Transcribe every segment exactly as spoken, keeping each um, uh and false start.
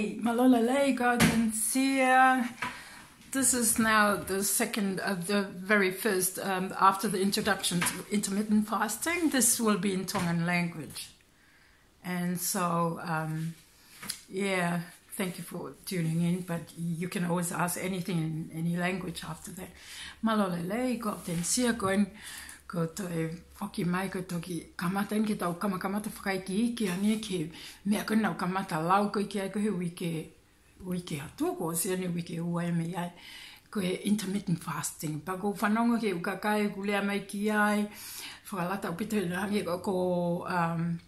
Mālō e lelei, Gaudensia. This is now the second, uh, the very first, um, after the introduction to intermittent fasting. This will be in Tongan language. And so, um, yeah, thank you for tuning in, but you can always ask anything in any language after that. Mālō e lelei, Gaudensia, ko eni, ko e toe foki mai, ko e toki kamata eni ke tau kamakamata fakaikiiki ange ki he meʻa ko eni naʻá ku kamata lau ko ē ki ai ko e uike, uike atu, kuo ʻosi eni e uike ʻe ua ia mei ai, ko e intermittent fasting. Pea ʻoku ou fanongo ki he ʻū kakai ʻoku lea mai ki ai, fakalata ʻaupito ʻi he hangē ko, ko, um,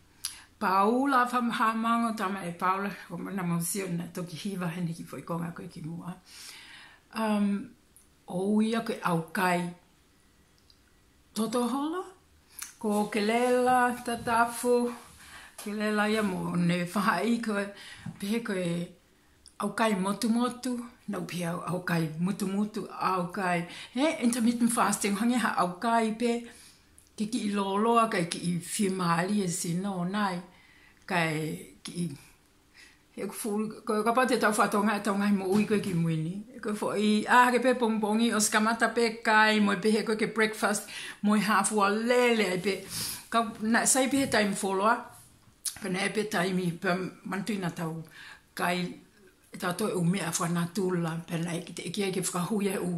Paula Fam-, Hamango, tama ʻe Paula, ko mana mau sio naʻe toki hiva heni ki he foʻi konga ko ē kimuʻa. Um, ʻo ia ko e ʻaukai toto holo, ko Kelela Tatafu, Kelela ia mo ʻene faʻahi ko e, pehē ko e ʻaukai motumotu, naʻá ku pehē au ʻaukai mutumutu, ʻaukai, he intermittent fasting, hangē ha ʻaukai pē, ke kiʻi lōloa, kae kiʻi fiemālie e sino nai, kae kiʻi, he ʻoku fuʻu, ko e kapau te tau fakatokangaʻi ʻetau ngaahi moʻui ko ē kimui ni. Ko e foʻi, ʻā hake pē pongipongi, ʻosi kamata pē kai, mo e pehē ko ē ke breakfast, mo e hā fua lele ai pē. Ka naʻe sai pē he taimi fuoloa, pea naʻe pē taimi, pea manatuʻi naʻa tau kai ʻe tautolu e ʻū meʻa fakanatula, pea naʻe ʻikai ke, ʻikai ke fakahū ia he ʻū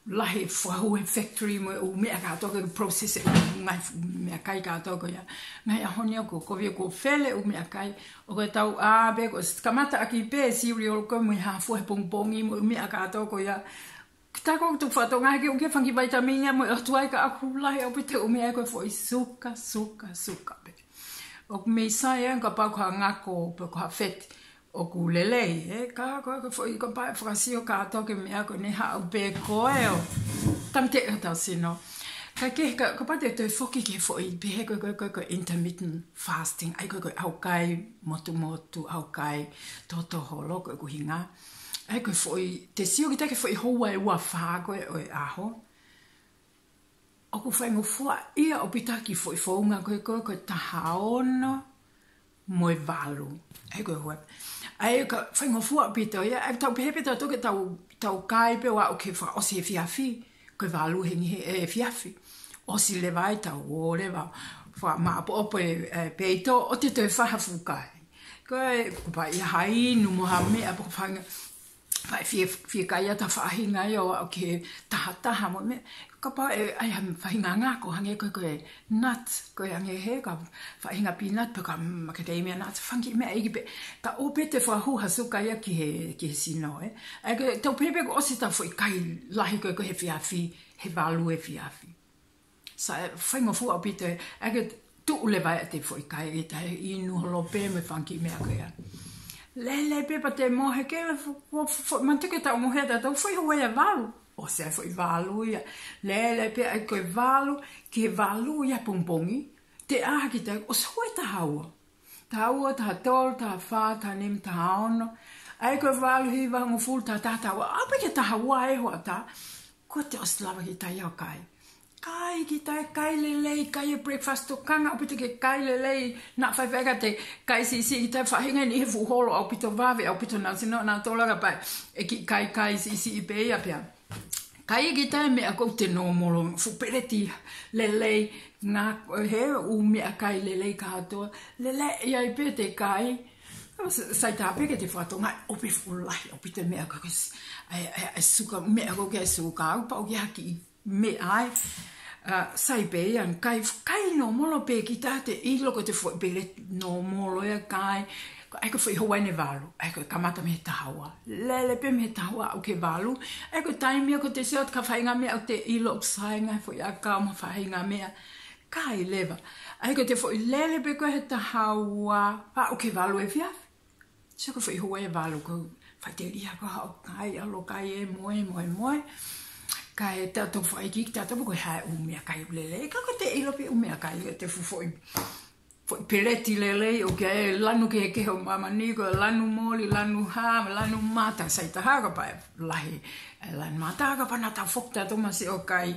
lahi fakahū he factory mo e ʻū meʻa kātoa ko ē process e ʻū ngaahi fu-, meʻakai kātoa ko ia. Ngaahi ʻaho ni ʻoku ou kovi ʻoku ou fele e ʻū meʻakai. ʻOku tau ʻā pē ko e kamata ʻaki pē cereal ko ē mo e hā fua he pongipongi mo e ʻū meʻa kātoa ko ia. Ka ko e tuʻu fakatokangaʻi ke ʻoku ke fanga kiʻi vaitamini ia mo e ʻotu ai ka ʻoku lahi ʻaupito e ʻū meʻa ko e foʻi suka, suka, suka pē. ʻOku mei sai ia kapau ko ha ngako pe ko ha feti ʻoku lelei, ē, ka ko e foʻi kapau ʻe fakasio kātoa ki he meʻa ko eni haʻu pē ko ē ʻo tāmateʻi hotau sino. Ka ke, ka, kapau te u toe foki ki he foʻi pehē ko e, ko e, ko e, ko e intermittent fasting, ʻa ia ko e, ko e ʻaukai motumotu, ʻaukai toto holo ko ē ʻoku hinga. ʻA ia ko e foʻi, te sio kita ki he foʻi houa ʻe ua fā ko ē ʻo e ʻaho. ʻOku faingofua ia ʻaupito ki he foʻi founga ko ē ko e, ko e taha ono mo e valu. ʻA ia ko e houa. ʻA ia ka faingofua ʻaupito ia, ʻa ia tau pehē pē tautolu ke tau, tau kai pē ʻo aʻu ki he fakaʻosi efiafi, ko e valu heni he, efiafi. ʻOsi leva ai tau ō leva, fakamāʻopoʻopo e, e peito, ʻo te toe fai ha fuʻu kai. Ko e, ko e pau ia ha inu mo ha meʻa, pea ko e fanga, fai fie, fie kai ʻa e faʻahinga ia ʻo aʻu ki he taha taha mo e meʻa. Kapau ʻe ʻai ha faʻahinga ngako hangē ko e, ko e nut, ko e hangē he ka faʻahinga peanut, pe ko ha macadamia nut, fanga kiʻi meʻa ʻikai pē. Ka ʻoku pē te fakahū ha suka ia ki he, ki he sino, ē. ʻA ia ke tau pehē pē kuo ʻosi ʻetau foʻi kai lahi ko ē, ko ē he efiafi, he valu efiafi. Sai, faingofua ʻaupito ē, ʻa ia ke tuʻu leva ʻete foʻi kai ʻe taha, inu holo pē mo e fanga kiʻi meʻa ko ia. Lele pē pea te mohe ke le fu-, fu-, fu-, manatuʻi ke tau mohe ʻa tautolu foʻi houa ʻe valu. ʻOsi ʻa e foʻi valu ia. Lele pē ʻa ia ko e valu, ki he valu ia pongipongi. Te ʻā hake kita, ʻosi houa ʻe taha ua. Taha ua, taha tolu, taha fā, taha nima, taha ono. ʻA ia ko e valu, hiva, hongofulu, taha taha, taha ua. ʻAʻu pē ki he taha ua e hoʻatā. Kuo te ʻosi lava kita ia ʻo kai. Kai kita e kai lelei, kai e breakfast, tokanga ʻaupito ke kai lelei, naʻa faifai ka te kai siʻisiʻi kita e faʻahinga ni he fuʻu holo ʻaupito vave, ʻaupito nau sino, nautolu ka pau ʻe kiʻi kai, kai siʻisiʻi pē ia pea. Kai kita e meʻa ko ē ʻoku te nōmolo, fuʻu peleti lelei, ngā, he ʻū meʻakai lelei kātoa, lelei ai pē te kai, sa-, sai tā pē ke te fakatokangaʻi, ʻoku pē fuʻu lahi, ʻaupito e meʻa ko ē, ʻa e, ʻa e, ʻa e suka, meʻa ko ē ʻoku ʻi ai e suka, ʻoku pau ke ʻi ai ha kiʻi meʻa ai, ʻa, sai pē ia, kai, kai nōmolo pē kita te ʻilo ko ʻete foʻi peleti nōmolo ia kai, ʻa ia ko e foʻi houa ʻe valu, ʻa ia ko e kamata mei he taha ua. Lele pē mei he taha ua aʻu ki he valu, ʻa ia ko e taimi ia ko ē te sio atu ki ha faʻahinga meʻa ʻoku te ʻilo ʻoku sai ngaahi foʻi ʻakau mo ha faʻahinga meʻa. Kai leva. ʻA ia ko ʻete foʻi lele pē ko ē he taha ua, aʻu ki he valu efiafi. Sio ko e foʻi houa ʻe valu ko e faʻiteliha ko ē haʻo kai, ʻalu ʻo kai e moe, moe, moe. Kae tautolu foʻi kiʻi tautolu ko e hā e ʻū meʻakai lelei. Ka ko ʻete ʻilo pē ʻū meʻakai, ʻete fuʻu foʻi, foʻi peleti lelei, ʻoku ʻi ai e lanu kehekehe ʻo māmani, ko e lanu moli, lanu hā, lanu mata, sai taha ka pau ʻe lahi e lanu mata, ka pau naʻa tau foki tautolu masi ʻo kai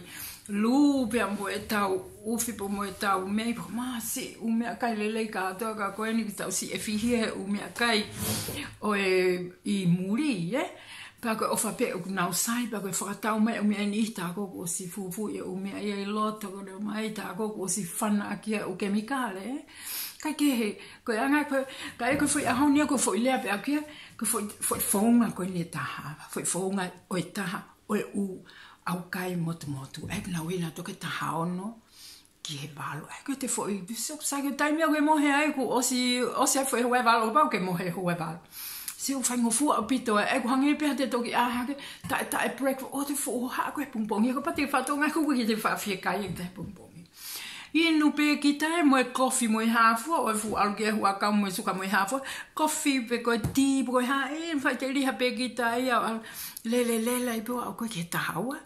lū pea mo e tau ʻufi pea mo e tau mei, pea masi ʻū meʻakai lelei kātoa ka ko eni ke tau siʻi ʻefihia he ʻū meʻakai ʻo e ʻi muli, ē? Pea ko e ʻofa pē ʻoku nau sai, pea ko e fakatau mai ʻū meʻa eni ʻi tākoku ʻosi fufuuʻi ʻū meʻa ia ʻi loto, ko e mai tākoku ʻosi fana ʻaki ʻū kemikale, ē? Ka kehe, ko e anga ko e, ka ʻi he ko e foʻi ʻaho ni ko e foʻi lea pē ʻaku ia, ko e foʻi, foʻi founga ko eni ʻe taha, foʻi founga ʻo e taha ʻo e ʻū ʻaukai motumotu. ʻAi pē nau ina toke taha ono ki he valu. ʻAi ko e te foʻi, so, sai ko e taimi ʻoku ke mohe ai kuo ʻosi, ʻosi ai foʻi houa ʻe valu, pau ke mohe houa ʻe valu. Sio faingofua ʻaupito ē, ʻai ko e hangē pē ha te toki ʻā hake, taʻe, taʻe break, ʻo te fuʻu haʻa ko e pongipongi, ko e pati fatonga kuku ki te faʻa fiekaia ki he pongipongi. Inu pē kita ē mo e kofi mo e hā fua, ʻo e fuʻu ʻalu ki he huʻakau mo e suka mo e hā fua, kofi pe ko e tī pe ko e hā, ē, faʻiteliha pē kita ia, ʻo lele, lele ai pē ʻo aʻu ko ē ki he taha ua,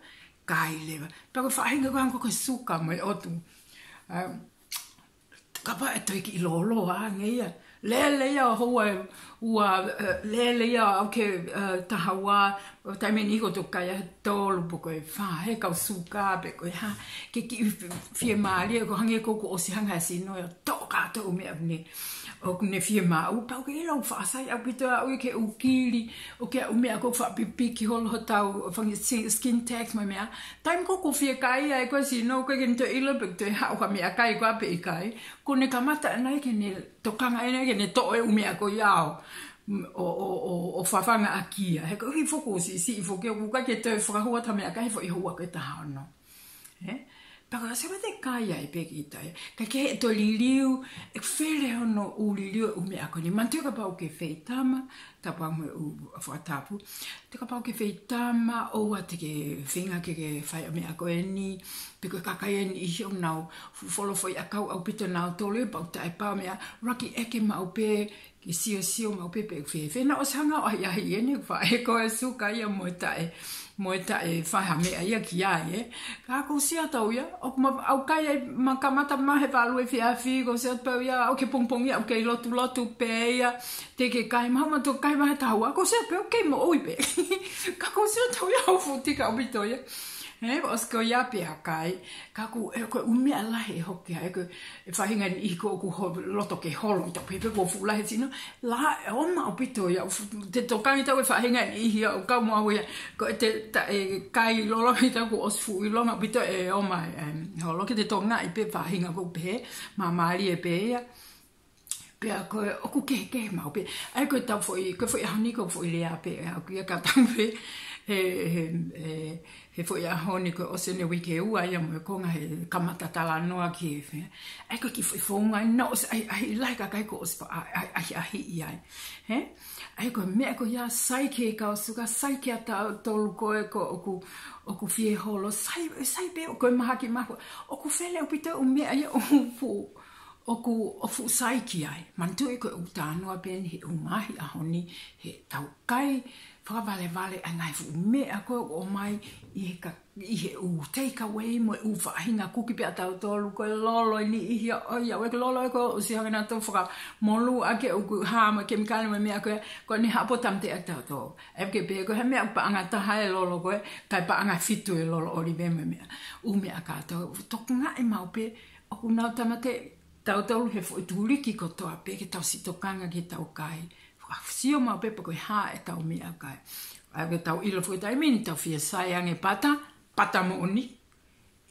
kai leva. Pea ko e faʻahinga ko e hangē ko e suka mo e ʻotu. ʻA, kapau ʻe toe kiʻi lōloa ange ia. Lele ia ʻo houa ʻe ua, ē, lele ia ʻo aʻu ki he, ē, taha ua, ʻo taimi eni ko e toki kai ʻe tolu pe ko e fā, he kau suka pe ko e hā, ke kiʻi fi-, fiemālie, ko e hangē ko ē kuo ʻosi hanga ʻe he sino ia ʻo toʻo kātoa ʻū meʻa ʻoku ne, ʻoku ne fiemaʻu, pau ke ʻilo ʻoku faʻa sai ʻaupito ʻa e ʻū ke ʻū kili, ʻoku ke ʻū meʻa ʻoku faʻa pipiki holo hotau fanga si-, skin tags mo e meʻa. Taimi ko ē ʻoku fiekaia ai ko e sino, ʻoku ʻikai ke ne toe ʻilo pe ʻoku toe haʻu ha meʻakai ko ē pe ʻikai. Kuo ne kamata ʻanai ke ne tokanga ʻanai ke ne toʻo e ʻū meʻa ko ia ʻo, ʻo, ʻo, ʻo, ʻo fafanga ʻaki ia. He ko e ʻuhi foki ʻoku siʻisiʻi foki ʻoku ʻikai ke toe fakahua ha meʻakai he foʻi houa ko ē ʻe taha ono. Ē? Pea ko e ʻasi mate kai ai pē kita ē. Ka ke he toe liliu, ʻe fele hono ʻū liliu e ʻū meʻa ko eni. Manatuʻi kapau ʻoku ke feitama, tapu mo e ʻū fakatapu. Te kapau ʻoku ke feitama, ʻoua te ke feinga ke ke fai ʻa e meʻa ko eni, pe ko e kakai eni ʻi he ʻoku nau fu-, folo foʻi ʻakau ʻaupito nautolu, pau taʻe pau meʻa, ʻuluaki ʻeke maʻu pē, ke siosio maʻu pē pe ʻoku fēfē. Naʻa ʻosi hanga ʻo ʻahiʻahiʻi eni, ʻoku faʻa ʻeke ko e suka ia mo e taʻe, mo e taʻe fai ha meʻa ia ki ai, ē. Ka ʻoku ou sio atu au ia, ʻoku ma ʻaukai ai, ma kamata mai he valu efiafi, ʻoku ou sio atu au ia, ʻoku ke pongipongi ia, ʻoku ke lotulotu pē ia, te ke kai, ma ma toki kai mai he taha ua, ʻoku ou sio atu au ia, ʻoku kei moʻui pē. Ka ʻoku ou sio atu au ia, ʻoku fuʻu tika ʻaupito ia. Ē, ʻosi ko ia pē ʻa kai, ka ʻoku, ē, ko e ʻū meʻa lahi ʻe hoko ai, ko e faʻahinga niʻihi ko ē ʻoku ho-, loto ke holo ʻi taʻu pē pe ko e fuʻu lahi sino, lahi ʻaupito ia, ʻoku fuʻu, te tokanga atu au e faʻahinga niʻihi ia, ʻoku kau mo au ia, ko e te, taʻe kai lolomi atu ʻoku ʻosi fuʻu ʻilonga ʻaupito ʻe ʻomai, ē, holo ke te tokangaʻi pē faʻahinga ko ē pē, māmālie pē ia. Pea ko e, ʻoku kehekehe maʻu pē. ʻAi ko e tau foʻi, ko e foʻi ʻaho ni ko e foʻi lea pē, ʻa, ʻoku ʻikai ke tau pē, he, he, he, he foʻi ʻaho ni ko e ʻosi eni e uike ʻe ua ia mo e konga he kamata talanoa ki he fē. ʻAi ko e kiʻi foʻi founga, naʻa ʻosi ʻai, ʻai lahi kakai kuo ʻosi fa-, ʻai, ʻai, ʻai, ʻai ai. Hē? ʻAi ko e meʻa ko ia sai ki he kau suka, sai kia tautolu ko ē ko ē ʻoku, ʻoku fie holo, sai, sai pē ʻoku mahaki maku. ʻOku fele ʻaupito ʻū meʻa ia ʻoku fuʻu ʻoku, ʻoku fuʻu sai ki ai. Manatuʻi ko e ʻū talanoa pē eni he ʻū ngaahi ʻaho ni, he tau kai fakavalevale ʻa e ngaahi fuʻu meʻa ko ē ʻoku ʻomai ʻi he ka-, ʻi he ʻū takeaway mo e ʻū faʻahinga kuki pē ʻa tautolu ko e lolo eni ʻi he ʻo ia, ʻo e lolo ē ko e ʻosi hanga nautolu fakamolū ʻaki e ʻū hā mo e kemikale mo e meʻa ko ē, ko eni haʻapo tāmateʻi ʻa tautolu. ʻE ke pehē ko e hā e meʻa paʻanga taha e lolo ko ē, kae paʻanga fitu e lolo ʻolive mo e meʻa. ʻŪ meʻa kātoa, tokangaʻi maʻu pē, ʻoku nau tāmateʻi tautolu he foʻi tuliki kotoa pē ke tau siʻi tokanga ki he tau kai. Fakasio maʻu pē pe ko e hā e tau meʻakai. ʻAi ke tau ʻilo foki taimi ni tau fie sai ange pata, pata moʻoni.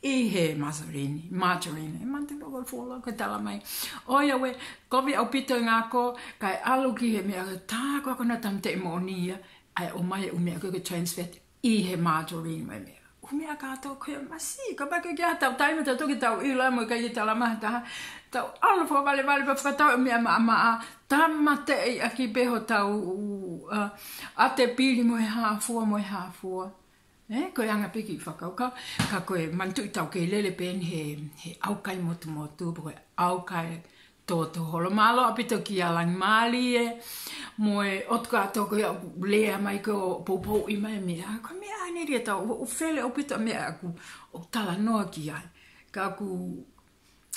ʻI he margarine, margarine. ʻE mate poko fuola ke tala mai. ʻO ia ʻoku kovi ʻaupito e ngako, kae ʻalu ki he meʻa tā ko ē ʻoku nau tāmateʻi moʻoni ia, ʻai ʻomai e ʻū meʻa ko ē ko e trans fat ʻi he margarine mo e meʻa. ʻŪ meʻa kātoa ko e masi, kapau ʻoku ʻikai ke ʻi ai haʻatau taimi ʻo tau toki tau ʻilo mo ʻikai ke tala mai ha taha. Tau ʻalu fakavalevale pea fakatau e meʻa maʻamaʻa, tāmateʻi ʻaki pē hotau, ʻa, ʻatepili mo e hā fua, mo e hā fua. Ē, ko e anga pē kiʻi fakakaukau, ka ko e manatuʻi tau kei lele pē eni he, he ʻaukai motumotu, pe ko e ʻaukai toto holo. Mālō ʻaupito kia Langimālie, mo e ʻotu kātoa ko ia ʻoku lea mai ko e poupouʻi mai e meʻa. Ko e meʻa ʻaneli ʻe tau, ʻoku fele ʻaupito e meʻa ʻoku, ʻoku talanoa ki ai. Ka ʻoku,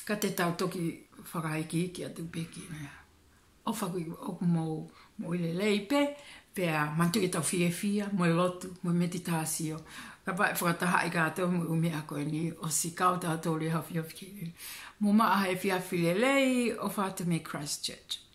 ka te tau toki fakaikiiki atu pē ki he meʻa. ʻOfa ʻoku, ʻoku mou, moʻui lelei pē, pea manatuʻi ke tau fiefia, mo e lotu, mo e meditāsio. Ka pau ʻe fakatahaʻi kātou mo e ʻū meʻa ko eni, ʻosi kau tautolu ʻi he hafihafi ki heni. Mou maʻu ha efiafi lelei, ʻofa atu mei Christchurch.